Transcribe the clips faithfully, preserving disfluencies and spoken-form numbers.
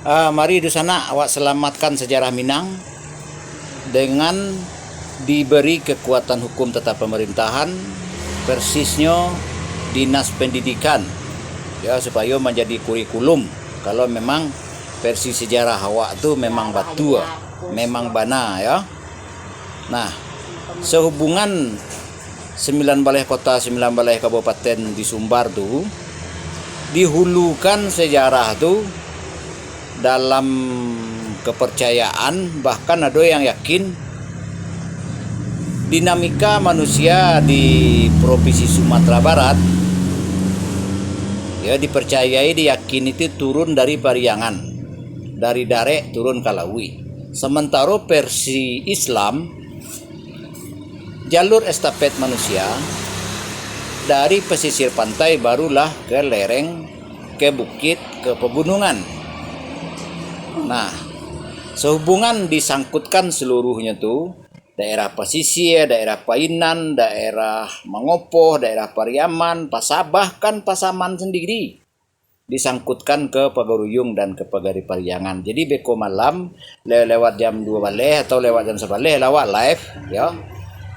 Ah, mari dunsanak awak salamatkan sajarah Minang dengan diberi kekuatan hukum tata pemerintahan, persisnyo Dinas Pendidikan, ya, supayo manjadi kurikulum. Kalau memang versi sejarah awak tu memang batua, memang bana, ya. Nah, sehubungan sembilan baleh kota, sembilan baleh kabupaten di Sumbar tu, dihulukan sejarah tu dalam kepercayaan, bahkan ado yang yakin dinamika manusia di Provinsi Sumatera Barat, ya, dipercayai, diyakini itu turun dari Pariangan, dari Darek turun ka Lauik. Sementaro versi Islam, jalur estafet manusia dari pesisir pantai barulah ke lereng, ke bukit, ke pegunungan. Nah, sehubungan disangkutkan seluruhnyo tu, daerah pesisir, daerah Painan, daerah Mangopoh, daerah Pariaman, Pasa-, bahkan Pasaman sendiri disangkutkan ke Pagaruyung dan ke Pagari Pariangan. Jadi beko malam, le-, lewat jam dua baleh atau lewat jam sabaleh lah awak live, ya.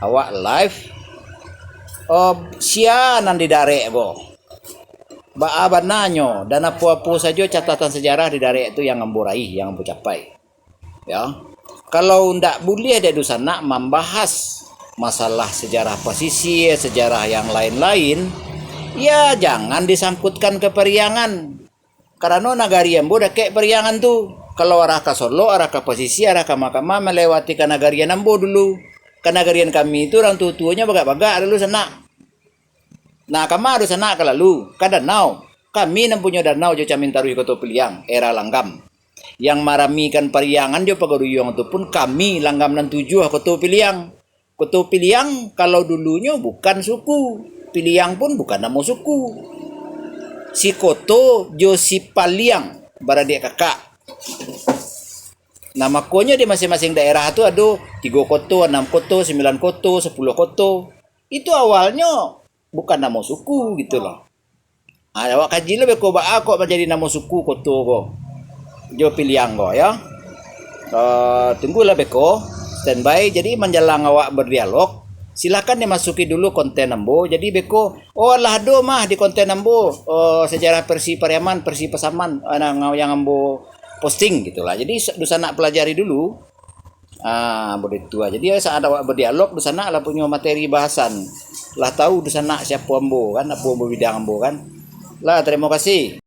Awak live, eh, sia nan di Darek ko. Baa bananyo, dan apo-apo sajo catatan sejarah di Darek tu yang ambo raih, yang ambo capai. Ya. Kalau ndak buliah dek dunsanak mambahas masalah sejarah pasisia, sejarah yang lain-lain, ya, jangan disangkutkan ke Pariangan. Karano nagari ambo dakek Pariangan tu. Kalau arah ka Solok, arah ka pasisia, arah ka Makamah, malewati ka nagarian ambo dulu. Ka nagarian kami tu, urang tuo-tuonyo bagak-bagak dulu sanak. Nah, kama dunsanak ka lalu, ka danau. Kami nan punyo danau jo Camin Taruih Koto Piliang, era Langgam. Yang maramikan Pariangan jo Pagaruyuang tu pun kami, Langgam nan tujuah, Koto Piliang. Koto Piliang, kalau dulunyo bukan suku. Piliang pun bukan namo suku. Si Koto jo si Paliang, baradiak kakak. Nah, makonyo di masing-masing daerah tu ado tigo koto, anam koto, sambilan koto, sapuluah koto. Itu awalnyo bukan namo suku gitu loh. Ha, awak kaji lo beko baa kok manjadi namo suku koto ko, jo Piliang ko, ya. Eh, tunggulah beko, standby. Jadi, manjalang awak berdialog, silakan dimasuki dulu konten ambo. Jadi, beko, oh, lah ado mah di konten ambo, eh, sejarah versi Pariaman, versi Pasaman, eh, nan, yang ambo posting gitulah. Jadi, sa-, dunsanak pelajari dulu. Ah, buliah tu lah. Jadi, saat awak berdialog, dunsanak lah punyo materi bahasan. Lah tahu dunsanak siapo ambo kan, apo ambo bidang ambo kan. Lah, tarimo kasih.